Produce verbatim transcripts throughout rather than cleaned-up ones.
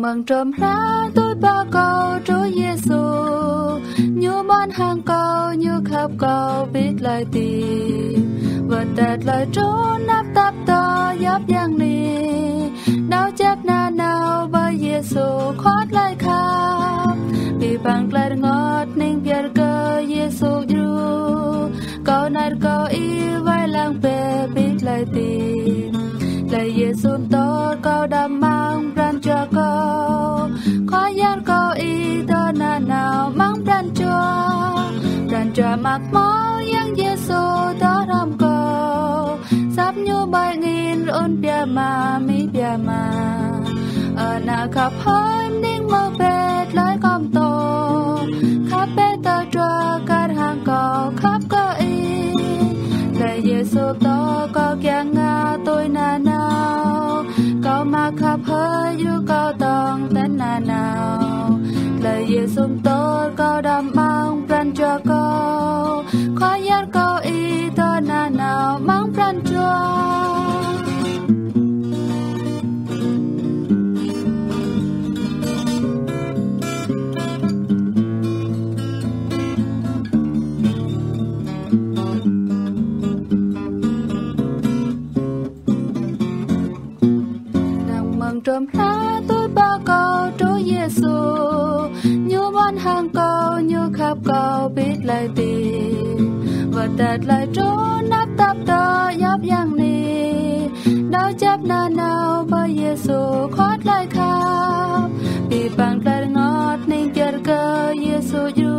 Amăng hrŏm hla tui pơkŏn Ơi Yêsu, Ñu mơ̆n hăng kâo, Ñu khăp kâo ƀiă tơlơi hơdip. Wơ̆t tơlơi trun năp tap tơ yap yang ni, đaŏ čep nanao ƀơi Yêsu Khua tơlơi khăp. Abih bang tơlơi rơngot hning pơyơr kơ Yêsu djru. Kâo nao kơ Ih wai lăng bĕ ƀiă tơlơi hơdip. Tơlơi Yêsu pơtô kâo đăm amăng pran jua kâo. Khua yap kơ Ih dŏ nanao amăng pran jua. Pran jua mă hmâo Yang Yêsu dŏ hrŏm kâo. Săp Ñu ƀơi angin run biă mă, mĭ biă mă. Ơ Ană khăp hơi, hning mơ̆ bĕ tơlơi kâo pơtô. Khăp bĕ tơlơi djru kar hăng kâo khăp kơ Ih. Tơlơi Yêsu pơtô kâo kiăng ngă tui nanao. Kâo mă khăp hơi, djru kâo tong ten nanao. Tơlơi Yêsu pơtô kâo đăm amăng pran jua kâo. Khua yap kơ Ih dŏ nanao amăng pran jua. Amăng hrŏm hla tui pơkŏn Ơi Yêsu, Ñu mơ̆n hăng kâo, Ñu khăp kâo ƀiă tơlơi hơdip. Wơ̆t tơlơi trun năp tap tơ yap yang ni, đaŏ čep nanao ƀơi Yêsu Khua tơlơi khăp. Abih bang tơlơi rơngot hning pơyơr kơ Yêsu djru.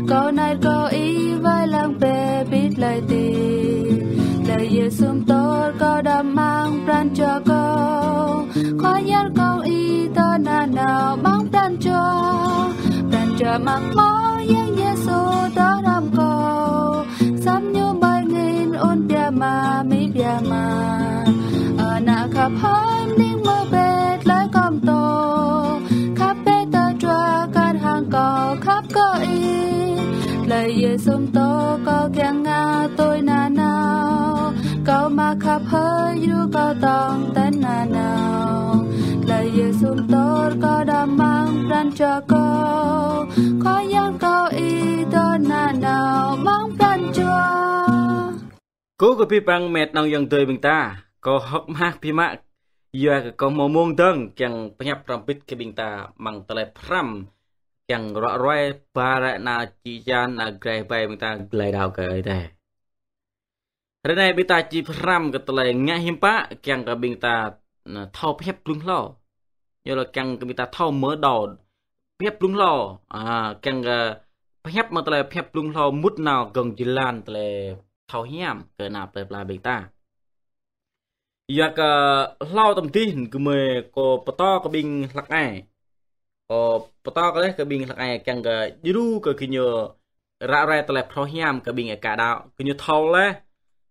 Kâo nao kơ Ih wai lăng bĕ ƀiă tơlơi hơdip. Tơlơi Yêsu pơtô kâo đăm amăng pran jua kâo. Khua yap kơ Ih dŏ nanao amăng pran jua. Pran jua mă hmâo Yang Yêsu dŏ hrŏm kâo. Săp Ñu ƀơi angin run biă mă, mĭ biă mă. Ơ Ană khăp hơi, hning mơ̆ bĕ tơlơi kâo pơtô. Khăp bĕ tơlơi djru kar hăng kâo khăp kơ Ih. Tơlơi Yêsu pơtô kâo kiăng ngă tui nanao. Kâo mă khăp hơi, djru kâo tong ten nanao. Tơlơi Yêsu pơtô kâo đăm amăng pran jua kâo. Khua yap kơ Ih dŏ nanao amăng pran jua. Kơ abih bang met nong yang dơi ƀing ta, kâo hơ̆k mơak biă mă, yua kơ kâo hmâo mông dơ̆ng kiăng pơhiăp hrŏm hơbĭt kơ ƀing ta amăng tơlơi pơhrăm, kiăng ruai ruai ba ră anai či čan anai grai ƀai ƀing ta glai đaŏ kơ Ơi Adai. Hrơi anai ƀing ta či pơhrăm kơ tơlơi ngă hiam pă, kiăng kơ ƀing ta, anai, thâo pơhiăp blung hlâo. Ñu laĭ kiăng kơ ƀing ta thâo mơ̆ đaŏ pơhiăp blung hlâo. A, kiăng kơ pơhiăp mơ̆ tơlơi pơhiăp blung hlâo mŭt nao gơ̆ng jơlan tơlơi thâo hiam kơ ană plơi pla ƀing ta. Yua kơ hlâo tơm dih gơmơi kâo pơtô kơ ƀing hlăk ai. Kâo pơtô kơ leh kơ ƀing hlăk ai kiăng kơ djru kơ gơñu ră ruai tơlơi phrâo hiam kơ ƀing aka đaŏ. Gơñu thâo leh,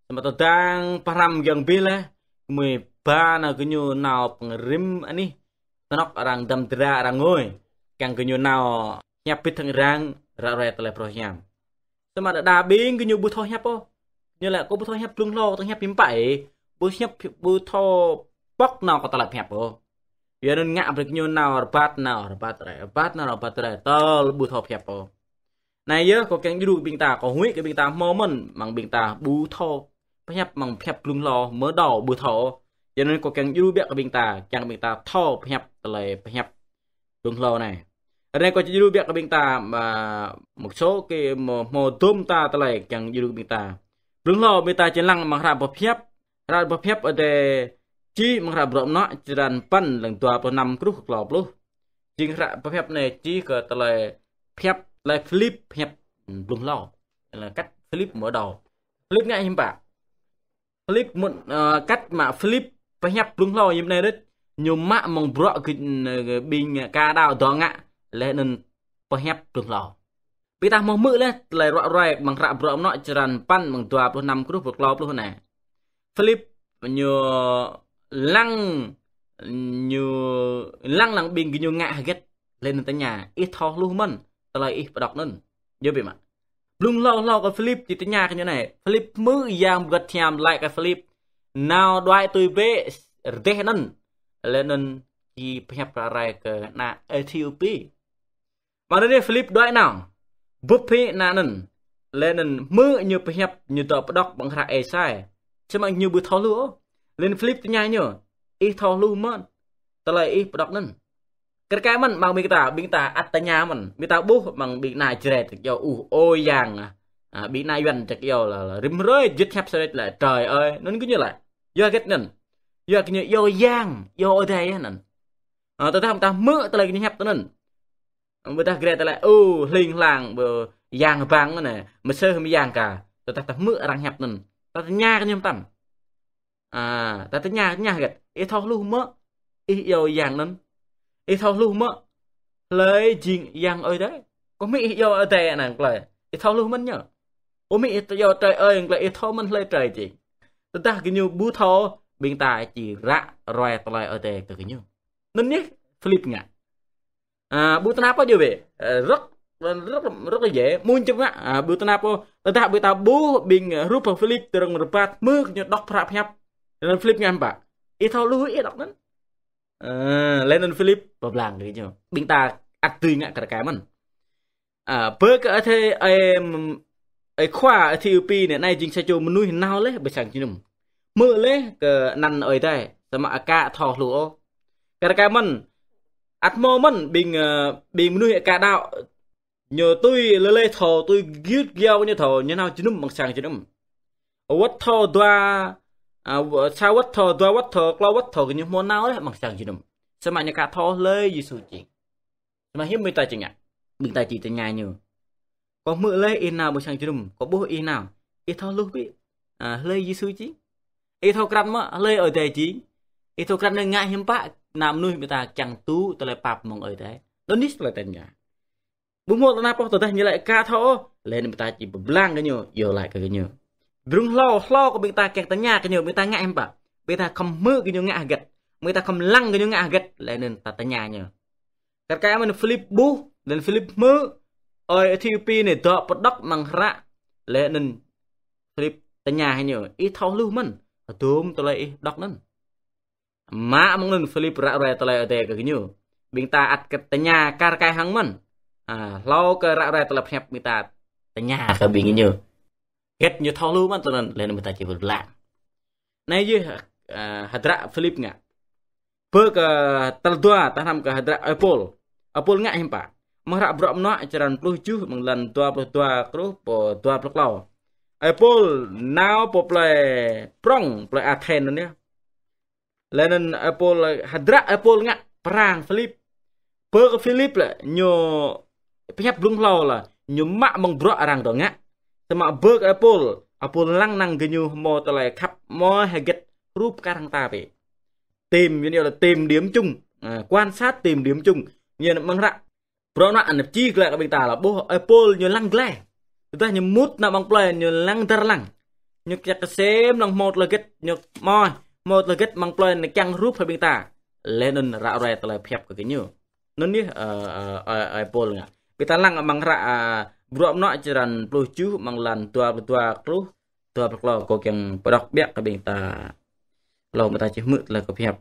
samơ̆ tơdang pơhrăm giŏng bih leh, gơmơi ba nao gơñu nao pơngrim anih tơnŏk arăng dăm dra arăng ngui. Kiăng gơñu nao hiăp hơbĭt hăng arăng ră ruai tơlơi phrâo hiam. Samơ̆ đa đa ƀing gơñu ƀu thâo hiăp ôh. Ñu laĭ kâo ƀu thâo hiăp blung hlâo, tơ̆ng hiăp hiư̆m pă, ƀu hiăp, ƀu thâo pŏk nao kơ tơlơi pơhiăp ôh. Yua anŭn ngă brơi gơñu nao rơbat, nao rơbat rai, rơbat nao rơbat rai, tơl ƀu thâo pơhiăp ôh. Anai yơh kâo kiăng djru kơ ƀing ta, kâo huĭ kơ ƀing ta hmâo mơ̆n, amăng ƀing ta ƀu thâo pơhiăp, amăng pơhiăp blung hlâo mơ̆ đaŏ ƀu thâo. Yua anŭn kâo kiăng djru biă kơ ƀing ta, kiăng ƀing ta thâo pơhiăp tơlơi pơhiăp blung hlâo anai. Hrơi anai kâo či djru biă kơ ƀing ta, mă, một số kơ mơ̆ hmâo dôm ta tơlơi kiăng djru kơ ƀing ta. Blung hlâo ƀing ta či lăng amăng hră Pơhiăp, hră Pơhiăp Adai čih amăng hră Bruă Mơnuă črăn păn lăng dua pluh năm truh klâo pluh. Jing hră Pơhiăp anai čih kơ tơlơi pơhiăp, tơlơi Philip pơhiăp blung hlâo. Laĭ cách Philip mơ̆ đaŏ. Philip ngă hiư̆m pă? Philip mŭt, ơ, cách mă Philip pơhiăp blung hlâo hiư̆m anai rĕt, ñu mă mơ̆ng bruă kơ, ơ, ƀing aka đaŏ dŏ ngă, laih anŭn pơhiăp blung hlâo. Ƀing ta hmâo hmư̆ laih tơlơi ruai ruai amăng hră Bruă Mơnuă črăn păn amăng dua pluh năm truh pluh klâo pluh anai. Philip ñu lăng, ñu lăng lăng ƀing gơñu ngă hơget, laih anŭn tơña, ih thâo hluh mơ̆n tơlơi ih pơđŏk anŭn. Yơh biă mă. Blung hlâo hlâo kơ Philip či tơña kơ ñu anai. Philip hmư̆ Yang Bơngăt Hiam laĭ kơ Philip: Nao đuaĭ tui bĕ rơdêh anŭn. Laih anŭn či pơhiăp ră ruai kơ ană Êthiôpi. Mơ̆ng anŭn Philip đuaĭ nao, bưp hĭ ană anŭn, laih anŭn hmư̆ ñu pơhiăp, ñu dŏ pơđŏk amăng hră Êsai. Samơ̆ ñu ƀu thâo hluh ôh. Laih anŭn Philip tơña ñu: Ih thâo hluh mơ̆n tơlơi ih pơđŏk anŭn? Kar kaĭ mơ̆n, amăng ƀing ta, ƀing ta ăt tơña mơ̆n. Ƀing ta ƀuh amăng ƀing ană Jrai ta iâu ôh, ơ Yang, ah, ƀing ană Yuan ta iâu lĕ, lĕ rĭm hrơi juăt hiăp sơrĕč lĕ trời ơi. Anŭn gơñu lĕ, yua hơget anŭn? Yua gơñu iâu Yang, iâu Ơi Adai anŭn. Ah, tơdah ta hmư̆ tơlơi gơñu hiăp tui anŭn, ƀôdah Jrai ta lĕ, ơ, hling hlang, ƀu yang bang anai, mơsêh mơyang ka. Tơdah ta hmư̆ arăng hiăp anŭn, ta tơña kơ ñu mơtam. Ah, ta tơña, tơña hơget? Ih thâo hluh mơ̆ ih iâu Yang anŭn? Ih thâo hluh mơ̆ hlơi jing Yang Ơi Adai? Kơ hmư̆ ih iâu Ơi Adai anŭn tơlơi, ih thâo hluh mơ̆n ñu? Kơ hmư̆ ih iâu trời ơi anŭn tơlơi, ih thâo mơ̆n hlơi trời jing? Tơdah gơñu ƀu thâo, ƀing ta či ră ruai tơlơi Ơi Adai kơ gơñu. Anŭn yơh Philip ngă. Ah, ƀu tơnap ôh djơ̆ bĕ. Ah, rất, rất, rất là dễ. Mơ̆ng čơ̆ng ngă, ah, ƀu tơnap ôh. Tơdah ƀing ta ƀuh ƀing, ah, hrup Philip tơrơ̆ng rơbat, hmư̆ ñu pơđŏk hră pơhiăp. Laih anŭn Philip ngă hiư̆m pă? Ih thâo hluh ih đŏk anŭn? Ah, laih anŭn Philip pơblang kơ ñu. Ƀing ta ăt dưi ngă kar kaĭ mơ̆n. Ah, bơ kơ Êthi-, ơ, ơ, khua Êthiôpi anai, anai jing sa čô mơnuih nao laih ƀơi sang jơnum. Hmư̆ laih kơ anăn Ơi Adai, samơ̆ aka thâo hluh ôh. Kar kaĭ mơ̆n, ăt hmâo mơ̆n ƀing, ơ, ƀing mơnuih aka đaŏ, ñu tui lơlơi thâo, tui gơyut gơyâo ñu thâo, ñu nao jơnum amăng sang jơnum. Wơ̆t thâo dua, ah, wơ-, sa wơ̆t thâo, dua wơ̆t thâo, klâo wơ̆t thâo, gơñu hmâo nao laih amăng sang jơnum. Samơ̆ ñu aka thâo hlơi Yêsu jing. Samơ̆ hiư̆m ƀing ta či ngă? Ƀing ta či tơña ñu: Kâo hmư̆ laih ih nao ƀơi sang jơnum, kâo ƀuh ih nao. Ih thâo hluh bĕ, ah, hlơi Yêsu jing? Ih thâo krăn mơ̆ hlơi Ơi Adai jing? Ih thâo krăn anŭn ngă hiư̆m pă ană mơnuih ƀing ta kiăng tŭ tơlơi pap mơ̆ng Ơi Adai? Anŭn yơh tơlơi tơña. Ƀu hmâo tơnap ôh, tơdah ñu laĭ aka thâo ôh, laih anŭn ƀing ta či pơblang kơ ñu, iâu laĭ kơ ñu. Blung hlâo, hlâo kơ ƀing ta kiăng tơña kơ ñu, ƀing ta ngă hiư̆m pă? Ƀing ta khŏm hmư̆ kơ ñu ngă hơget, ƀing ta khŏm lăng kơ ñu ngă hơget, laih anŭn ta tơña ñu. Kar kaĭ mơ̆n Philip ƀuh, laih anŭn Philip hmư̆, ơi Êthiôpi anai dŏ pơđŏk amăng hră, laih anŭn Philip tơña hĭ ñu: Ih thâo hluh mơ̆n hơdôm tơlơi ih đŏk anŭn? Mă mơ̆ng anŭn Philip ră ruai tơlơi Ơi Adai kơ gơñu. Ƀing ta ăt kơ tơña kar kaĭ hăng mơ̆n. Ah, hlâo kơ ră ruai tơlơi pơhiăp ƀing ta tơña kơ ƀing gơñu. Hơget ñu thâo hluh mơ̆n tui anŭn, laih anŭn ƀing ta či pơblang. Anai yơh, ah, hơdră Philip ngă. Bơ kơ tal dua, ta hrăm kơ hơdră ơi Pôl. Ơi Pôl ngă hiư̆m pă? Amăng hră Bruă Mơnuă črăn pluh tơjuh, amăng lăn dua pluh dua truh pơ dua pluh klâo. Ơi Pôl nao pơ plơi prŏng, plơi Athen anŭn yơh. Laih anŭn ơi Pôl, hơdră ơi Pôl ngă pơrăng Philip. Bơ kơ Philip lĕ, ñu pơhiăp blung hlâo lĕ, ñu mă mơ̆ng bruă arăng dŏ ngă. Samơ̆ bơ kơ ơi Pôl, ơi Pôl lăng năng gơñu hmâo tơlơi khăp mơ̆ hơget hrup kar hăng ta bĕ. Tìm, ñu iâu là tìm điểm chung, à, quan sát tìm điểm chung. Ñu amăng hră Bruă Mơnuă anŭn pơčih glaĭ kơ ƀing ta lĕ ƀuh ơi Pôl ñu lăng glaĭ. Tơdah ñu mŭt nao amăng plơi ñu lăng dar lăng. Ñu kiăng kơsem lăng hmâo tơlơi hơget, ñu mơ̆ hmâo tơlơi hơget amăng plơi anŭn kiăng hrup hăng ƀing ta. Laih anŭn ră ruai tơlơi pơhiăp kơ gơñu. Anŭn yơh, ơ, ơ, ơ, ơi Pôl ngă. Ƀing ta lăng amăng hră, ơ, Bruă Mơnuă črăn pluh tơjuh amăng lăn dua pluh dua truh dua pluh klâo, kâo kiăng pơđŏk biă kơ ƀing ta. Hlâo ƀing ta či hmư̆ tơlơi kâo pơhiăp.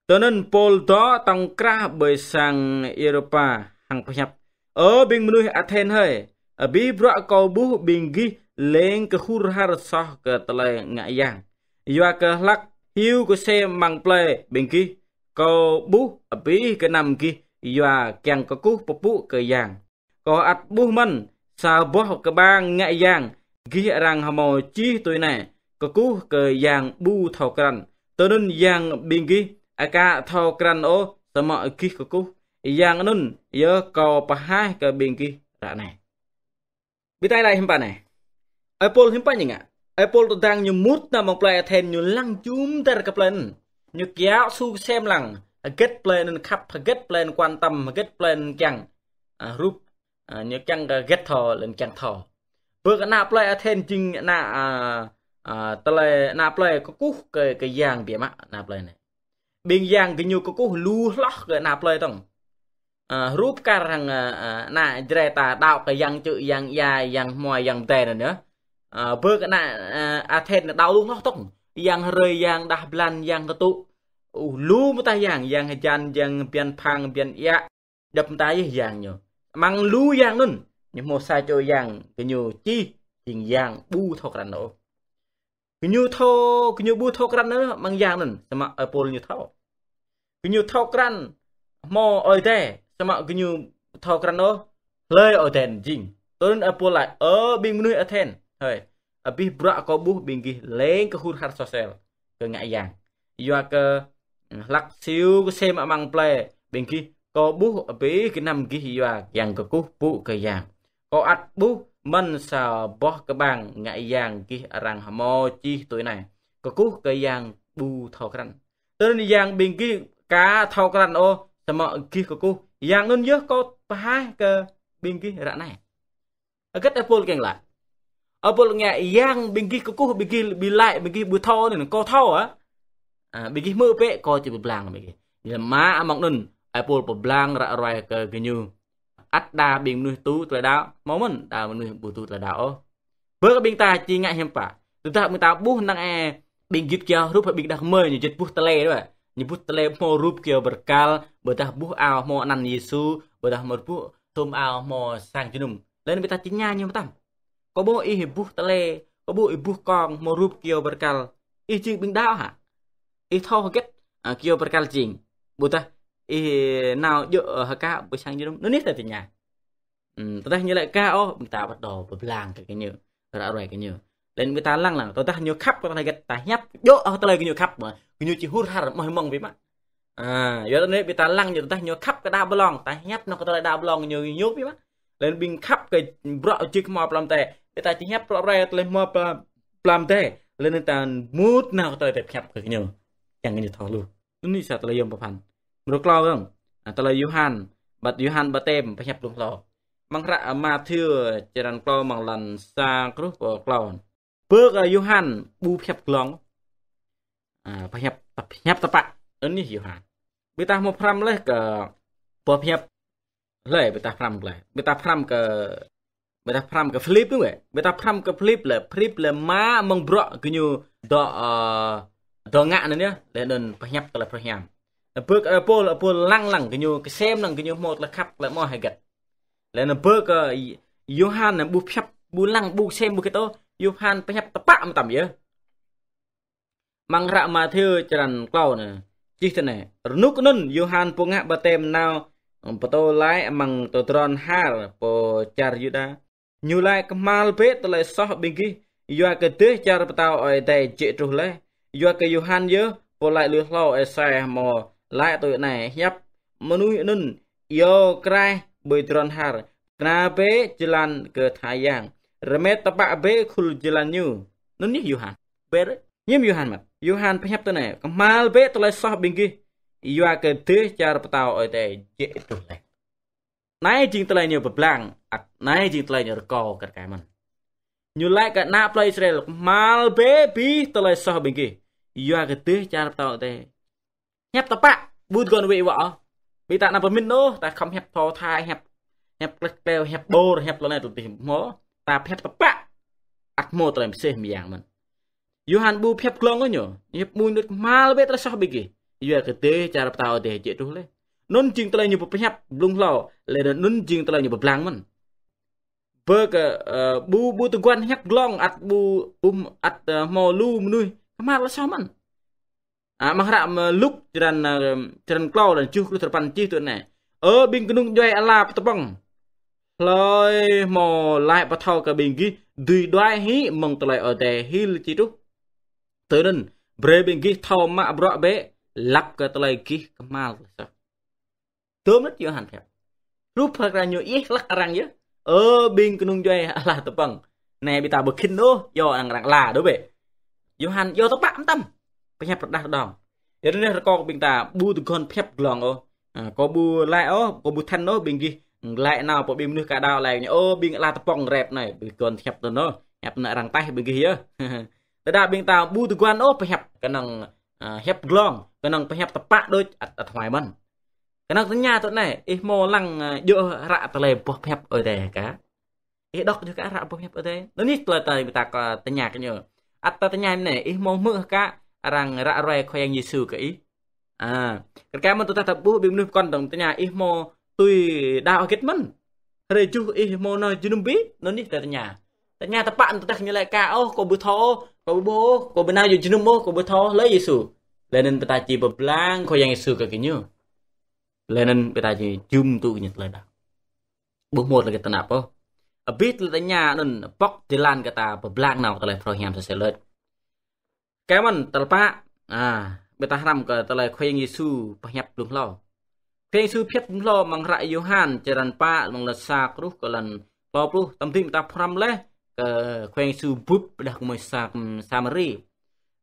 Tui anŭn Pôl dŏ tŏng krah ƀơi sang Yôpa hăng pơhiăp: Ơ ƀing mơnuih Athen hơi, abih bruă kâo ƀuh ƀing gih lêng kơhur har soh kơ tơlơi ngă yang. Yua kơ hlak hyu kơsem amăng plơi ƀing gih, kâo ƀuh abih gơnam gih yua kiăng kơkuh pơpŭ kơ yang. Kâo ăt ƀuh mơ̆n sa boh kơƀang ngă yang, gih arăng hmâo čih tui anai: Kơkuh kơ yang ƀu thâo krăn. Tui anŭn yang ƀing gih aka thâo krăn ôh, samơ̆ gih kơkuh. Yang anŭn yơh kâo pơhaih kơ ƀing gih ră anai. Ƀing ta laĭ hiư̆m pă anai? Ơi Pôl hiư̆m pă ñu ngă? Ơi Pôl tơdang ñu mŭt nao amăng plơi Athen, ñu lăng jum dar kơ plơi anŭn. Ñu kiaŏ su kơsem lăng, hơget plơi anŭn khăp, hơget plơi anŭn quan tâm, hơget plơi anŭn kiăng, à, hrup, à, ñu kiăng kơ hơget thâo, laih anŭn kiăng thâo. Bơ kơ ană plơi Athen jing ană, à, à, tơlơi ană plơi kơkuh kơ, kơ yang biă mă ană plơi anai. Ƀing yang gơñu kơkuh lu hloh kơ ană plơi tŏng. À, hrup kar hăng, à, à, ană Jrai ta đaŏ kơ yang čư̆, yang ia, yang hmua, yang pơdai anŭn yơh. À, bơ kơ ană, à, Athen đaŏ lu hloh tŏng. Yang hrơi, yang đah blan, yang tơtŭ. Ơ, lu mơta yang, yang hơjan, yang bơyan phang, bơyan iă, djŏp mơta yơh yang ñu. Amăng lu yang anŭn, ñu hmâo sa čô yang, gơñu čih, jing yang ƀu thâo krăn ôh. Gơñu thâo, gơñu ƀu thâo krăn ôh amăng yang anŭn, samơ̆ ơi Pôl ñu thâo. Gơñu thâo krăn hmâo Ơi Adai, samơ̆ gơñu thâo krăn ôh hlơi Ơi Adai anŭn jing. Tui anŭn ơi Pôl laĭ: Ơ ƀing mơnuih Athen hơi, abih bruă kâo ƀuh ƀing gih leng kơ hur har soh sel kơ ngă yang. Yua kơ, ơ, hlak siu kơsem amăng plơi ƀing gih, kâo ƀuh abih gơnam gih yua kiăng kơkuh pŭ kơ yang. Kâo ăt ƀuh mơ̆n sa boh kơƀang ngă yang gih arăng hmâo čih tui anai: Kơkuh kơ yang ƀu thâo krăn. Tui anŭn yang ƀing gih aka thâo krăn ôh, samơ̆ gih kơkuh. Yang anŭn yơh kâo pơhaih kơ ƀing gih ră anai. Hơget ơi Pôl kiăng laĭ? Ơi Pôl ngă yang ƀing gih kơkuh, ƀing gih ƀu laĭ, ƀing gih ƀu thâo anŭn, kâo thâo hă? Ơ, ƀing gih hmư̆ bĕ, kâo či pơblang ƀing gih. Yua mă amăng anŭn, ơi Pôl pơblang ră ruai kơ gơñu. Ăt đa ƀing mơnuih tŭ tơlơi đaŏ, hmâo mơ̆n đa mơnuih ƀu tŭ tơlơi đaŏ ôh. Bơ kơ ƀing ta či ngă hiư̆m pă? Tơdah ƀing ta ƀuh năng ai ƀing git kiao hrup ƀing đah kơmơi ñu jĕt buh tơlơi đôč. Ñu buh tơlơi hmâo rup kiao bơrkal, ƀôdah buh ao hmâo anăn Yêsu, ƀôdah hmâo buh thŭm ao hmâo sang jơnum. Lĕ ƀing ta či tơña ñu mơtam: Kâo ƀuh ih buh tơlơi, kâo ƀuh ih buh kông hmâo rup kiao bơrkal. Ih jing ƀing đaŏ hă? Ih thâo hơget, ơ, kiao bơrkal jing? Ƀôdah ih nao djơ̆, ơ, hơkă ƀơi sang jơnum? Anŭn yơh ta tơña. Ơ, tơdah ñu laĭ aka ôh, ƀing ta bắt đầu pơblang kơ gơñu, ră ruai kơ gơñu. Lĕ ƀing ta lăng lăng, tơdah ñu khăp kơ tơlơi hơget, ta hiăp djơ̆, ơ, tơlơi gơñu khăp, gơñu či hur har mơ̆ng hmâo ƀĭ mă. Ơ, yua anŭn ƀing ta lăng ñu, tơdah ñu khăp kơ đaŏ blŏng, ta hiăp nao kơ tơlơi đaŏ blŏng ñu, ñu ƀĭ mă. Lĕ ƀing khăp kơ bruă jik hmâo plam tê, ƀing ta či hiăp ră ruai tơlơi hmâo plam, plam tê. Lĕ anŭn ta mŭt nao kơ tơlơi tơpă hiăp kơ gơñu, kiăng gơñu thâo hluh. Anŭn yơh sa tơlơi yôm pơphan. Mrô klâo dơ̆ng. Ơ, tơlơi Yôhan, ƀăt Yôhan Baptem pơhiăp blung hlâo. Amăng hră Mathiơ črăn klâo amăng lăn sa truh pơ klâo. Bơ kơ Yôhan ƀu pơhiăp glông. Ơ, pơhiăp, pơhiăp tơpă. Anŭn yơh Yôhan. Ƀing ta hmâo pơhrăm laih kơ boh pơhiăp hlơi, ƀing ta pơhrăm glaĭ. Ƀing ta pơhrăm kơ, ƀing ta pơhrăm kơ Philip dơ̆ng wĕ. Ƀing ta pơhrăm kơ Philip lĕ, Philip lĕ mă mơ̆ng bruă gơñu dŏ, ơ, dŏ ngă anŭn yơh, lĕ anŭn pơhiăp tơlơi pơhiăp. Bơ kơ ơi Pôl, ơi Pôl lăng lăng gơñu, kơsem lăng gơñu hmâo tơlơi khăp, tơlơi hmâo hơget. Lĕ anŭn bơ kơ Yôhan anŭn ƀu pơhiăp, ƀu lăng, ƀu kơsem, ƀu hơget ôh, Yôhan pơhiăp tơpă mơtam yơh. Amăng hră Mathiơ črăn klâo anai, čih tui anai: Rơnŭk anŭn Yôhan pô ngă baptem nao pơtô laĭ amăng tơdron har pơ čar Yuđa. Ñu laĭ: Kơhma̱l bĕ tơlơi soh ƀing gih, yua kơ dêh čar pơtao Ơi Adai jĕ truh laih. Yua kơ Yôhan yơh pô laĭ lui hlâo Êsai hmâo laĭ tui anai: Hiăp mơnuih anŭn iâu kraih ƀơi tơdron har: Kơna bĕ jơlan kơ Khua Yang, rơmet tơpă bĕ khul jơlan Ñu. Anŭn yơh Yôhan. Bĕ rĕ. Hiư̆m Yôhan mă? Yôhan pơhiăp tui anai: Kơhma̱l bĕ tơlơi soh ƀing gih, yua kơ dêh čar pơtao Ơi Adai jĕ truh laih. Anai jing tơlơi ñu pơblang, ăt anai jing tơlơi ñu rơkâo kơ rơkai mơ̆n. Ñu laĭ kơ ană plơi Israel: Kơhma̱l bĕ abih tơlơi soh ƀing gih, yua kơ dêh čar pơtao Ơi Adai. Hiăp tơpă, ƀu tơguan wĕ wă ôh. Ƀing ta anăm pơmĭn ôh, ta khŏm hiăp thâo tha, hiăp, hiăp klĕ kleo, hiăp ƀôr, hiăp tơlơi anai tơlơi adih hmâo. Ta pơhiăp tơpă, ăt hmâo tơlơi mơsêh mơyang mơ̆n. Yôhan ƀu pơhiăp glông ôh ñu, hiăp mơnuih: Kơhma̱l bĕ tơlơi soh ƀing gih, yua kơ dêh čar pơtao Ơi Adai jĕ truh laih. Anŭn jing tơlơi ñu pơhiăp blung hlâo, lĕ anŭn jing tơlơi ñu pơblang mơ̆n. Bơ kơ, ơ, ƀu, ƀu tơguan hiăp glông, ăt ƀu, ƀu, ăt, ơ, hmâo lu mơnuih kơhma̱l tơlơi soh mơ̆n. Ơ, amăng hră mơ̆ Luk črăn, ơ, črăn klâo lăn tơjuh truh tơpăn čih tui anai: Ơ ƀing kơnung djuai ala tơpŏng, hlơi hmâo laĭ pơthâo kơ ƀing gih dưi đuaĭ hĭ mơ̆ng tơlơi Ơi Adai hil či truh. Tui anŭn, brơi ƀing gih thâo mă bruă bĕ, lăp kơ tơlơi gih kơhma̱l tơlơi soh. Dơ̆m anŭn Yôhan pơhiăp. Hrup hơkra ñu ih hlăk arăng yơh. Ơ ƀing kơnung djuai ala tơpŏng. Anai ƀing ta ƀu khĭn ôh, iâu arăng, arăng ala đôč bĕ. Yôhan iâu tơpă mơtam. Pơhiăp rơđah rơđông. Yua anŭn rơkâo kơ ƀing ta ƀu tơguan pơhiăp glông ôh. Ơ, kâo ƀu laĭ ôh, kâo ƀu thâo ôh ƀing gih. Laĭ nao pơ ƀing mơnuih kơ đaŏ laĭ ñu: Ơ ƀing ala tơpŏng rep anai, ƀu tơguan pơhiăp tui anŭn ôh. Hiăp anŭn arăng taih ƀing gih yơh. Tơdah ƀing ta ƀu tơguan ôh pơhiăp kơnơ̆ng, ơ, hiăp glông, kơnơ̆ng pơhiăp tơpă đôč ăt, ăt huai mơ̆n. Kơnơ̆ng tơña tui anai, ih hmâo lăng, ơ, djơ̆ hră tơlơi boh pơhiăp Ơi Adai hă kă? Ih đŏk djơ̆ kơ hră boh pơhiăp Ơi Adai? Anŭn yơh tơlơi ta, ta kơ tơña kơ ñu. Ăt ta tơña anai, ih hmâo hmư̆ hă kă arăng ră ruai Khua Yang Yêsu kơ ih? A, kar kaĭ mơ̆n tơdah ta ƀuh ƀing mơnuih pơkŏn dơ̆ng tơña ih hmâo tui đaŏ hơget mơ̆n. Hrơi juh ih hmâo nao jơnum ƀĭ, anŭn ih tơña. Tơña tơpă tơdah ñu laĭ ka ôh, kâo ƀu thâo ôh, kâo ƀu ƀuh ôh, kâo ƀu nao jơnum ôh, kâo ƀu thâo ôh, hlơi Yêsu. Laih anŭn ƀing ta či pơblang Khua Yang Yêsu kơ gơñu. Laih anŭn ƀing ta či jum tŭ gơñu tơlơi đaŏ. Ƀu hmâo tơlơi kơ tơnap ôh. Abih tơlơi tơña anŭn pŏk jơlan kơ ta pơblang nao kơ tơlơi phrâo hiam sa sĕ lĕ. Kơ mơ̆n tơlơi pă, a, ƀing ta hrăm kơ tơlơi Khua Yang Yêsu pơhiăp blung hlâo. Khua Yang Yêsu pơhiăp blung hlâo amăng hră Yôhan črăn pă, amăng lăn sa truh kơ lăn klâo pluh, tơdang ƀing ta hrăm laih kơ Khua Yang Yêsu bưp đah kơmơi Sa-, Samari.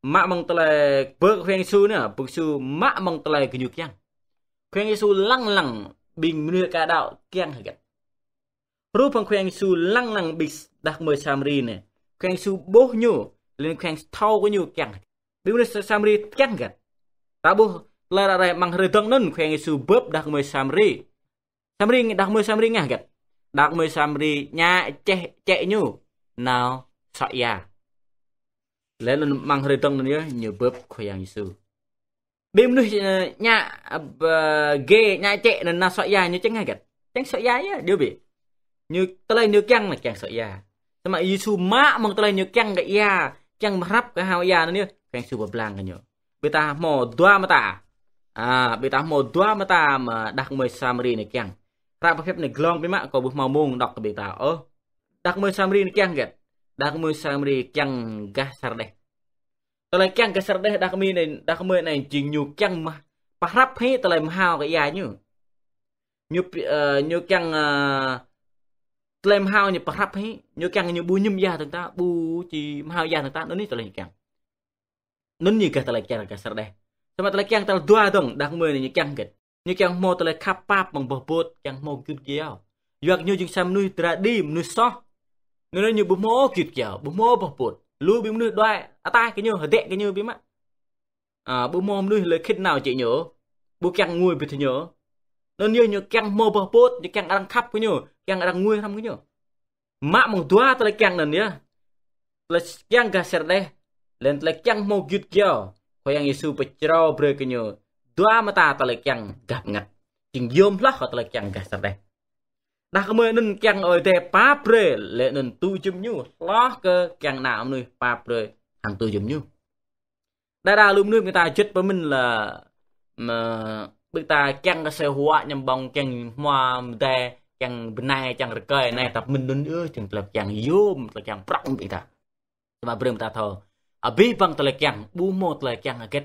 Mă amăng tơlơi bơ Khua Yang Yêsu anai, bơ Yêsu mă amăng tơlơi gơñu kiăng. Khua Yang Yêsu lăng lăng ƀing mơnuih ka đaŏ kiăng hơget. Hrup hăng Khua Yang Yêsu lăng lăng ƀing đah kơmơi Samari anai. Khua Yang Yêsu ƀuh ñu, laih anŭn Khua Yang Yêsu thâo kơ ñu kiăng. Ƀing mơnuih Samari kiăng hơget. Ta ƀuh tơlơi ră ruai amăng hrơi dơ̆ng anŭn Khua Yang Yêsu bưp đah kơmơi Samari. Samari, đah kơmơi Samari ngă hơget. Đah kơmơi Samari ñă čeh čĕ ñu nao sŏ ia. Laih anŭn amăng hrơi dơ̆ng anŭn yơh ñu bưp Khua Yang Yêsu. Ƀing mơnuih, ơ, ñă, ơ, bơ-, gê, ñă čĕ anŭn nao sŏ ia ñu čang hơget. Čang sŏ ia yơh, djơ̆ ƀĭ. Ñu tơlơi ñu kiăng anai kiăng sŏ ia. Samơ̆ Yêsu mă amăng tơlơi ñu kiăng kơ ia, kiăng pơhrăp kơ hao ia anŭn yơh, Khua Yang Yêsu pơblang kơ ñu. Ƀing ta hmâo dua mơta. A, ƀing ta hmâo dua mơta mơ̆ đah kơmơi Samari anai kiăng. Hră pơhiăp anai glông biă mă kâo ƀu hmâo mông đŏk kơ ƀing ta ôh. Đah kơmơi Samari anai kiăng hơget. Đah kơmơi Samari kiăng gah sa rơđeh. Tơlơi kiăng gah sa rơđeh đah kơmơi anai, đah kơmơi anai jing ñu kiăng mă-, pơhrăp hĭ tơlơi mơhao kơ ia ñu. Ñu pi-, ơ, ñu kiăng, ơ, tơlơi mơhao ñu pơhrăp hĭ, ñu kiăng ñu ƀu mơñum ia dơ̆ng ta, ƀu či mơhao ia dơ̆ng ta, anŭn yơh tơlơi ñu kiăng. Anŭn yơh gah tơlơi kiăng gah sa rơđeh. Samơ̆ tơlơi kiăng tal dua dơ̆ng, đah kơmơi anai ñu kiăng hơget. Ñu kiăng hmâo tơlơi khăp pap amăng boh bôt, kiăng hmâo git gơyâo. Yua kơ ñu jing sa mơnuih dra đĭ, mơnuih soh. Anŭn ñu ƀu hmâo git gơyâo, ƀu hmâo boh bôt. Lu ƀing mơnuih đuaĭ ataih kơ ñu, hơdĕ kơ ñu biă mă. A, ƀu hmâo mơnuih lĕ khĭn nao jĕ ñu, ƀu kiăng ngui ƀĭt ñu. Anŭn yơh ñu kiăng hmâo boh bôt, ñu kiăng arăng khăp kơ ñu, kiăng arăng ngui hrăm kơ ñu. Mă amăng dua tơlơi kiăng anŭn yơh. Tơlơi kiăng gah sa rơđeh, laih anŭn tơlơi kiăng hmâo git gơyâo. Khua Yang Yêsu pơčrâo brơi kơ ñu dua mơta tơlơi kiăng gah bơngăt. Jing yôm hloh kơ tơlơi kiăng gah sa rơđeh. Đah kơmơi anŭn kiăng Ơi Adai pap brơi, laih anŭn tŭ jum ñu, hloh kơ kiăng ană mơnuih pap brơi hăng tŭ jum ñu. Đa đa lu mơnuih ƀing ta juăt pơmĭn lĕ, mơ̆, ƀing ta kiăng kơ sĕ huă ñăm ƀơ̆ng, kiăng hmua mơdai, kiăng bơnai, kiăng rơkơi anai, ta pơmĭn anŭn yơh jing tơlơi kiăng yôm, tơlơi kiăng prŏng ƀing ta. Samơ̆ brơi ƀing ta thâo, abih bang tơlơi kiăng, ƀu hmâo tơlơi kiăng hơget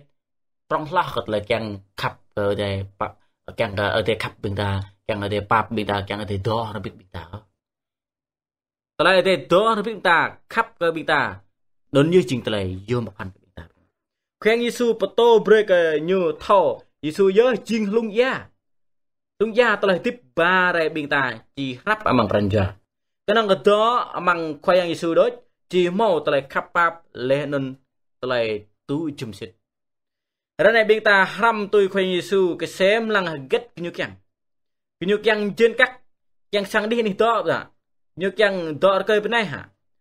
prŏng hloh kơ tơlơi kiăng khăp kơ Ơi Adai pap, kiăng kơ Ơi Adai khăp ƀing ta, kiăng Ơi Adai pap ƀing ta, kiăng Ơi Adai dŏ rơbit ƀing ta. Tơlơi Ơi Adai dŏ rơbit ƀing ta, khăp kơ ƀing ta, anŭn yơh jing tơlơi yôm pơphan kơ ƀing ta. Khua Yang Yêsu pơtô brơi kơ ñu thâo, Yêsu yơh jing hlung ia. Hlung ia tơlơi hơdip ba rai ƀing ta či hrăp amăng pran jua. Kơnơ̆ng kơ dŏ amăng Khua Yang Yêsu đôč, či hmâo tơlơi khăp pap laih anŭn tơlơi tŭ jum sĭt. Ră anai ƀing ta hrăm tui Khua Yang Yêsu kơsem lăng hơget gơñu kiăng. Gơñu kiăng jên kăk, kiăng sang đih anih dŏ ƀă. Ñu kiăng dŏ rơkơi bơnai hă.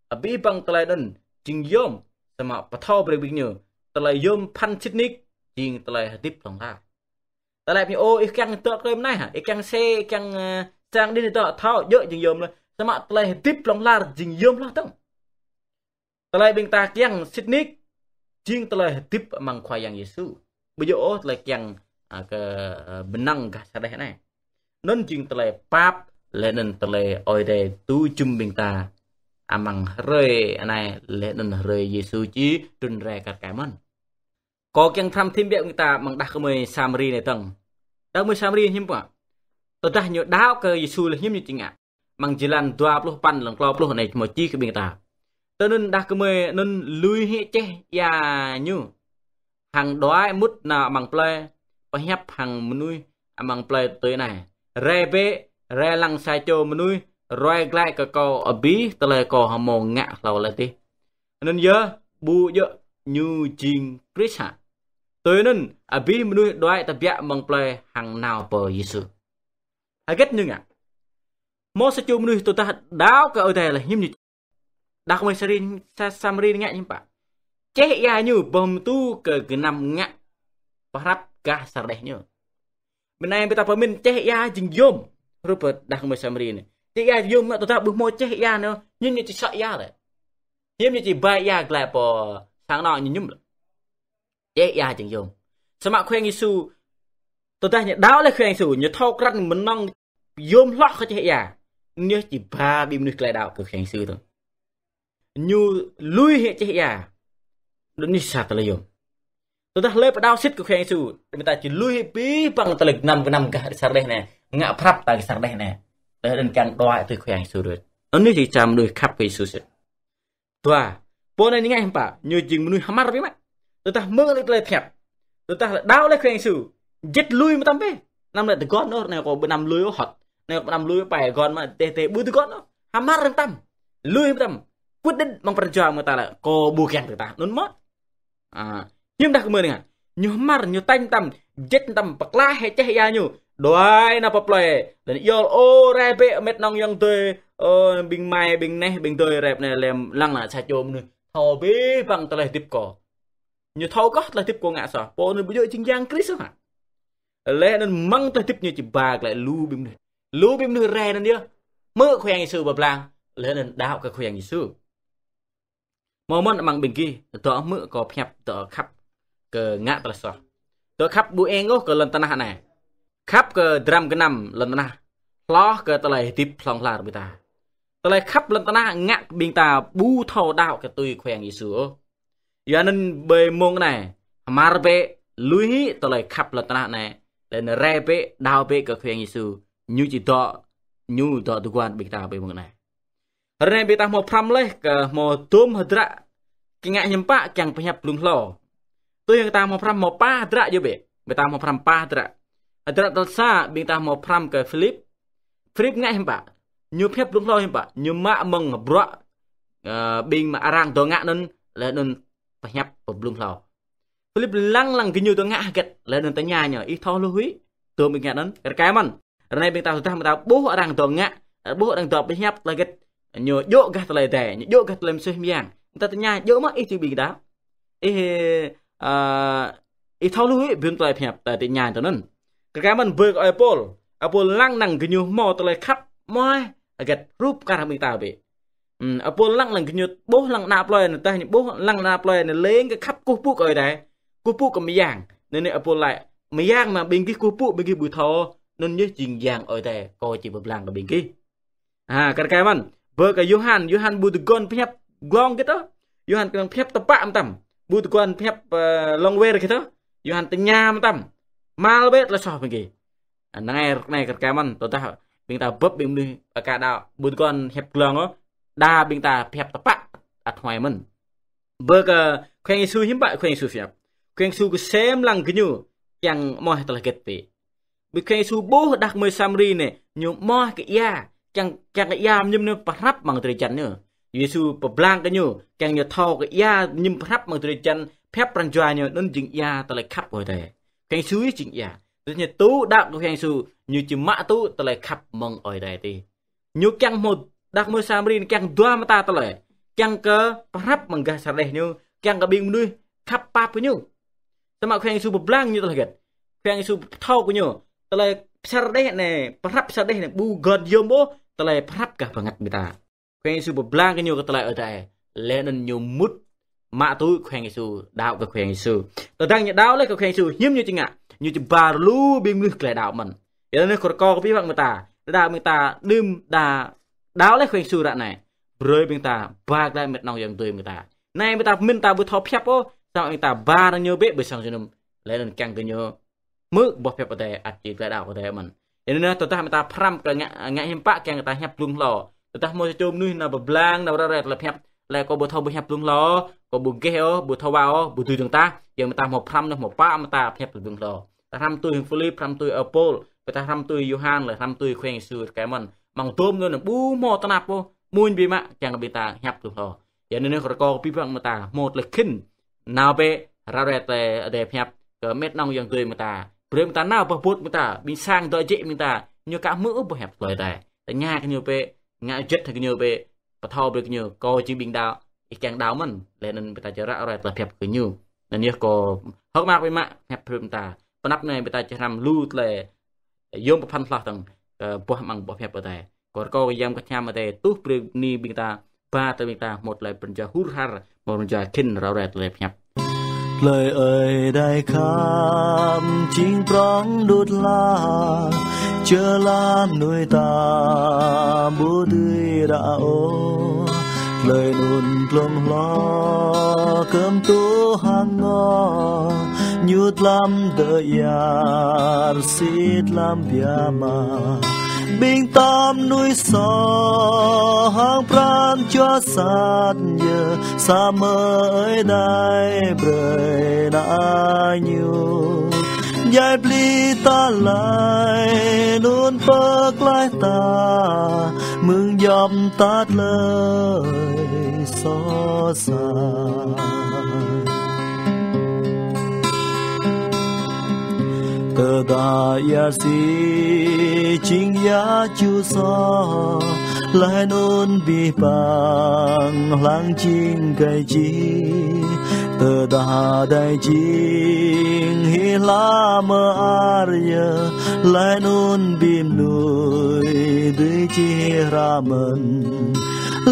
Abih bang tơlơi anŭn jing yôm, samơ̆ pơthâo brơi ƀing ñu tơlơi yôm pơphan sĭt nik jing tơlơi hơdip hlŏng lar. Ta laĭ ƀing ñu, ô, ih kiăng dŏ rơkơi bơnai hă, ih kiăng sĕ, ih kiăng, ơ, sang đih anih dŏ, thâo, djơ̆ jing yôm laih. Samơ̆ tơlơi hơdip hlŏng lar jing yôm hloh dơ̆ng. Tơlơi ƀing ta kiăng sĭt nik, jing tơlơi hơdip amăng Khua Yang Yêsu. Ƀu djơ̆ ôh tơlơi kiăng, a, kơ, a, bơnăng gah sa rơđeh anai. Anŭn jing tơlơi pap, laih anŭn tơlơi Ơi Adai tŭ jum ƀing ta amăng hrơi anai, laih anŭn hrơi Yêsu či trŭn rai kar kaĭ mơ̆n. Kâo kiăng hrăm thim biă ƀing ta amăng đah kơmơi Samari anai dơ̆ng. Đah kơmơi Samari hiư̆m pă. Tơdah ñu đaŏ kơ Yêsu laih hiư̆m ñu či ngă. Amăng jơlan dua pluh păn lăng klâo pluh anai hmâo čih kơ ƀing ta. Tui anŭn đah kơmơi anŭn lui hĭ čeh ia ñu. Hăng đuaĭ mŭt nao amăng plơi, pơhiăp hăng mơnuih amăng plơi tui anai. Rai bĕ, rai lăng sa čô mơnuih, ruai glaĭ kơ kâo abih tơlơi kâo hơmâo ngă hlâo laih adih. Anŭn yơh, ƀu djơ̆ ñu jing Krist hă. Tui anŭn, abih mơnuih đuaĭ tơbiă amăng plơi hăng nao pơ Yêsu. Hơget ñu ngă. Hmâo sa čô mơnuih tơdah đaŏ kơ Ơi Adai laih hiư̆m ñu. Đah kơmơi Samari, Sa-, Samari ngă hiư̆m pă. Čeh ia ñu bơm tu kơ gơnam ngă pơhrăp gah sa rơđeh ñu. Mơ̆ng anai ƀing ta pơmĭn čeh ia jing yôm. Hrup đah kơmơi Samari anai. Čeh ia jing yôm, tơdah ƀu hmâo čeh ia anŭn, ñu ñu či sŏ ia lĕ. Hiư̆m ñu či ba ia glaĭ pơ sang anŏ ñu mơñum lĕ. Čeh ia jing yôm. Samơ̆ Khua Yang Yêsu, tơdah ñu đaŏ laih Khua Yang Yêsu, ñu thâo krăn mơnơ̆ng yôm hloh kơ čeh ia. Ñu či ba ƀing mơnuih glaĭ đaŏ kơ Khua Yang Yêsu tơ. Ñu lui hĭ čeh ia. Đôč ñu sa tơlơi yôm. Tơdah lĕ pơđaŏ sĭt kơ Khua Yang Yêsu, ƀing ta či lui hĭ abih bang tơlơi gơnam gơnam gah sa rơđeh anai, ngă prăp ta gah sa rơđeh anai. Tơdah đơ̆ng kiăng đuaĭ tui Khua Yang Yêsu đôč. Anŭn ñu či čăm lui khăp Khua Yêsu sĭt. Dua, pô anai ñu ngă hiư̆m pă, ñu jing mơnuih hmar biă mă. Tơdah hmư̆ laih tơlơi pơhiăp. Tơdah lĕ đaŏ laih Khua Yang Yêsu. Jĕt lui mơtam bĕ. Anăm lĕ tơguan ôh, anai kâo ƀu anăm lui ôh hŏt. Anai kâo ƀu anăm lui ôh, pai guan mă, tơdơi tơdơi ƀu tơguan ôh. Hmar mơtam. Lui mơtam. Quyết định mơ̆ng pran jua mơ̆ng ta lĕ, kâo ƀu kiăng tơdah. Anŭn mơ̆. A, hiư̆m đah kơmơi anai ngă. Ñu hmar, ñu tañ mơtam, jĕt mơtam, pơkla hĭ čeh ia ñu. Đuaĭ nao pơ plơi. Laih anŭn iâu, ơ, rai bĕ mĕt nŏng ayŏng adơi, ơ, ƀing amai, ƀing neh, ƀing adơi rai anai lem lăng anai sa čô mơnuih thâo abih bang tơlơi hơdip kâo. Ñu thâo kơ tơlơi hơdip kâo ngă soh. Pô anŭn ƀu djơ̆ jing Yang Krist hă. Laih anŭn mơ̆ng tơlơi hơdip ñu či ba glaĭ lu ƀing mơnuih. Lu ƀing mơnuih rai anŭn yơh. Hmư̆ Khua Yang Yêsu pơblang. Laih anŭn đaŏ kơ Khua Yang Yêsu. Hmâo mơ̆n amăng ƀing gih, dŏ hmư̆ kâo pơhiăp dŏ khăp kơ ngă tơlơi soh. Dŏ khăp ƀu eng ôh kơ lŏn tơnah anai. Khăp kơ dram gơnam lŏn tơnah. Hloh kơ tơlơi hơdip hlŏng lar ƀing ta. Tơlơi khăp lŏn tơnah ngă ƀing ta ƀu thâo đaŏ kơ tui Khua Yang Yêsu ôh. Yua anŭn ƀơi mông anai, hmar bĕ, lui hĭ tơlơi khăp lŏn tơnah anai, laih anŭn rai bĕ, đaŏ bĕ kơ Khua Yang Yêsu, ñu či dŏ, ñu dŏ tơguan ƀing ta ƀơi mông anai. Hrơi anai ƀing ta hmâo pơhrăm laih kơ hmâo dôm hơdră, kiăng ngă hiư̆m pă kiăng pơhiăp blung hlâo. Tui hăng ta hmâo pơhrăm hmâo pă hơdră yơh bĕ. Ƀing ta hmâo pơhrăm pă hơdră. Hơdră tal sa ƀing ta hmâo pơhrăm kơ Philip. Philip ngă hiư̆m pă. Ñu pơhiăp blung hlâo hiư̆m pă. Ñu mă mơ̆ng bruă, ơ, ƀing mă arăng dŏ ngă anŭn, laih anŭn pơhiăp pơ blung hlâo. Philip lăng lăng gơñu dŏ ngă hơget, laih anŭn tơña ñu, ih thâo hluh hĭ, dôm ih ngă anŭn, rơkơi mơ̆n. Ră anai ƀing ta tơdah ƀing ta ƀuh arăng dŏ ngă, ƀuh arăng dŏ pơhiăp tơlơi hơget, ñu djơ̆ gah tơlơi Adai, ñu djơ̆ gah tơlơi mơsêh mơyang. Ƀing ta tơña, djơ̆ mơ̆ ih tui ƀing đaŏ. Ih, ơ, ih thâo hluh hĭ ƀing tơlơi pơhiăp, ta tơña tui anŭn. Rơkơi mơ̆n ƀơi kơ ơi Pôl, ơi Pôl lăng lăng gơñu hmâo tơlơi khăp mơ̆ hơget hrup kar hăng ƀing ta bĕ. Ưm, ơi Pôl lăng lăng gơñu ƀuh lăng ană plơi anai, tơdah ñu ƀuh lăng ană plơi anai lêng kơ khăp kơkuh pơpŭ kơ Ơi Adai. Kơkuh pơpŭ kơ mơyang. Anŭn anai ơi Pôl laĭ, mơyang mă ƀing gih kơkuh pơpŭ, ƀing gih ƀu thâo. Anŭn yơh jing Yang Ơi Adai, kâo či pơblang kơ ƀing gih. Ha, kar kaĭ mơ̆n. Ƀơi kơ Yôhan, Yôhan ƀu tơguan pơhiăp glông hơget ôh. Yôhan kơnơ̆ng pơhiăp tơpă mơtam. Ƀu tơguan pơhiăp, ơ, lŏng wơr hơget ôh. Yôhan tơña mơtam. Mal bĕ tơlơi soh ƀing gih. Anai, anai kar kaĭ mơ̆n, tơdah ƀing ta bưp ƀing mơnuih aka đaŏ, ƀu tơguan hiăp glông ôh, đa ƀing ta pơhiăp tơpă, ăt huai mơ̆n. Ƀơi kơ Khua Yang Yêsu hiư̆m pă Khua Yang Yêsu pơhiăp. Khua Yang Yêsu kơsem lăng gơñu, kiăng mơ̆ tơlơi hơget bĕ. Ƀơi Khua Yang Yêsu ƀuh đah kơmơi Samari anai, ñu mơ̆ kơ ia, kiăng, kiăng kơ ia mơñum anai pơhrăp amăng drơi jăn ñu. Yêsu pơblang kơ ñu, kiăng ñu thâo kơ ia mơñum pơhrăp amăng drơi jăn, pơhiăp pran jua ñu, anŭn jing ia tơlơi khăp Ơi Adai. Khua Yang Yêsu jing ia. Tơdah ñu tŭ đaŏ kơ Khua Yang Yêsu, ñu či mă tŭ tơlơi khăp mơ̆ng Ơi Adai tih. Ñu kiăng hmâo đah kơmơi Samari anai kiăng dua mơta tơlơi. Kiăng kơ pơhrăp amăng gah sa rơđeh ñu, kiăng kơ ƀing mơnuih khăp pap kơ ñu. Samơ̆ Khua Yang Yêsu pơblang ñu tơlơi hơget. Khua Yang Yêsu thâo kơ ñu. Tơlơi sa rơđeh anai, pơhrăp sa rơđeh anai, ƀu gơ̆n yôm ôh, tơlơi pơhrăp gah bơngăt ƀing ta. Khua Yang Yêsu pơblang kơ ñu kơ tơlơi Ơi Adai. Laih anŭn ñu mŭt mă tui Khua Yang Yêsu, đaŏ kơ Khua Yang Yêsu. Tơdang ñu đaŏ laih kơ Khua Yang Yêsu, hiư̆m ñu či ngă, ñu či ba lu ƀing mơnuih glaĭ đaŏ mơ̆n. Yua anŭn kâo rơkâo kơ abih bang ƀing ta, đa ƀing ta đưm đa đaŏ laih Khua Yang Yêsu ră anai. Brơi ƀing ta ba glaĭ mĕt nŏng ayŏng adơi ƀing ta. Anai ƀing ta pơmĭn ta ƀu thâo pơhiăp ôh, samơ̆ ƀing ta ba arăng ñu bĕ ƀơi sang jơnum. Laih anŭn kiăng kơ ñu hmư̆ boh pơhiăp Ơi Adai, ăt či glaĭ đaŏ kơ Ơi Adai mơ̆n. Yua anŭn tơdah ƀing ta pơhrăm kơ ngă, ngă hiư̆m pă kiăng ta pơhiăp blung hlâo. Tơdah hmâo sa čô mơnuih nao pơblang, nao ră ruai tơlơi pơhiăp. Laih kâo ƀu thâo pơhiăp blung hlâo, kâo ƀu geh ôh, ƀu thâo wa ôh, ƀu dưi dơ̆ng tah. Yua ƀing ta hmâo pơhrăm anai hmâo pă mơta pơhiăp blung hlâo. Ta pơhrăm tui Philip, pơhrăm tui ơi Pôl, ƀing ta pơhrăm tui Yôhan, laih pơhrăm tui Khua Yang Yêsu rơkơi mơ̆n. Amăng dôm anŭn ƀu hmâo tơnap ôh, mơñum biă mă kiăng kơ ƀing ta pơhiăp blung hlâo. Yua anŭn rơkâo kơ abih bang ƀing ta hmâo tơlơi khĭn. Nao bĕ, ră ruai tơlơi Ơi Adai pơhiăp kơ mĕt nŏng ayŏng adơi ƀing ta. Brơi ƀing ta nao boh bôt ƀing ta, ƀing sang dŏ jĕ ƀing ta, ñu aka hmư̆ ôh boh pơhiăp tơlơi Ơi Adai. Tơña kơ ñu bĕ, ngă juăt hăng gơñu bĕ, pơthâo brơi kơ ñu, kâo jing ƀing đaŏ, ih kiăng đaŏ mơ̆n, laih anŭn ƀing ta či ră ruai tơlơi pơhiăp kơ ñu. Anŭn yơh kâo hơ̆k mơak biă mă, pơhiăp brơi ƀing ta. pơanăp anai ƀing ta či hrăm lu tơlơi yôm pơphan hloh tơ̆ng kơ boh amăng boh hiăp Ơi Adai. Kâo rơkâo Yang Bơngăt Hiam Ơi Adai tuh brơi bơni ƀing ta, ba tơlơi ƀing ta hmâo tơlơi pơrơjăh hur har, hmâo pơrơjăh khĭn rao rai tơlơi pơhiăp. Tơlơi Ơi Adai khăp jing prŏng đut hla, čơlah mơnuih ta ƀu dưi ră ôh. Tơlơi anŭn glông hloh kơm tuh hăng ngŏ, ñu tlam dơ̆ ia rơsĭ tlam biă mă. Ƀing ta mơnuih soh hăng pran jua sat yơh, samơ̆ Ơi Adai brơi ană Ñu djai pơplih ta laih, anŭn pơklaih ta mơ̆ng djŏp tat tơlơi soh sat. Tơdah ia rơsĭ jing ia ču soh, laih anŭn abih bang hlang jing gai jih. Tơdah adai jing hĭ hla mơar yơh, laih anŭn abih mơnuih dưi čih hră mơ̆n.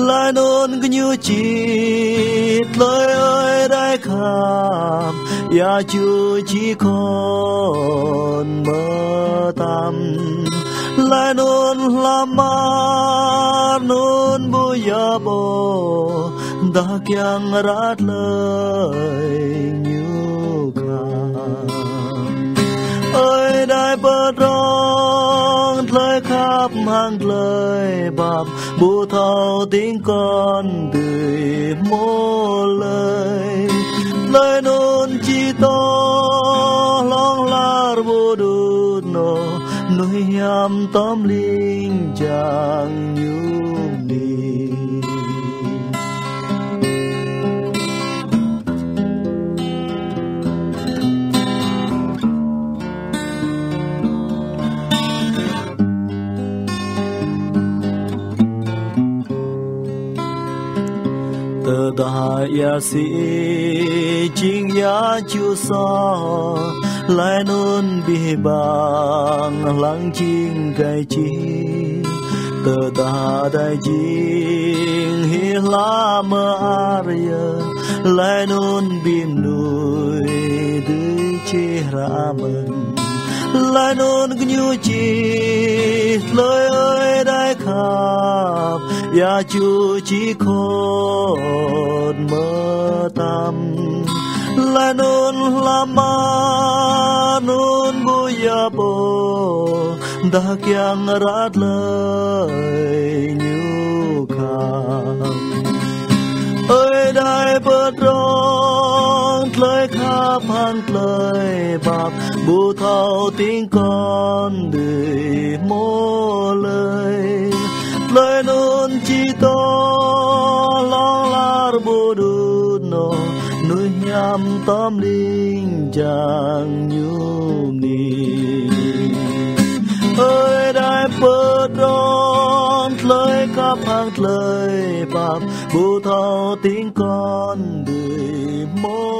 Laih anŭn gơñu čih tơlơi Ơi Adai khăp, ia ču či khŏn mơtam. Laih anŭn hla mơar anŭn ƀu yap ôh, dah kiăng ră tơlơi Ñu khăp. Ơi Adai pơdrŏng tơlơi khăp hăng tơlơi pap, ƀu thâo tĭng kŏn dưi hmâo lơi. Tơlơi anŭn či tŏ hlŏng lar ƀu đŭt nô, mơnuih hiam tŏm ling jang Ñu bơni. Tơdah ia rơsĭ jing ia ču soh, laih anŭn abih bang hlang jing gai jih. Tơdah adai jing hĭ hla mơar yơh, laih anŭn abih mơnuih dưi čih hră mơ̆n. Laih anŭn gơñu čih tơlơi Ơi Adai khăp, ia ču či khŏn mơtam. Laih anŭn hla mơar anŭn ƀu yap ôh, dah kiăng ră tơlơi Ñu khăp. Ơi Adai pơdrŏng tơlơi khăp hăng tơlơi pap, ƀu thâo tĭng kŏn dưi hmâo lơi. Tơlơi anŭn či tŏ hlŏng lar ƀu đŭt nô, mơnuih hiam tŏm ling jang Ñu bơni. Ơi Adai pơdrŏng tơlơi khăp hăng tơlơi pap, ƀu thâo tĭng kŏn dưi hmâo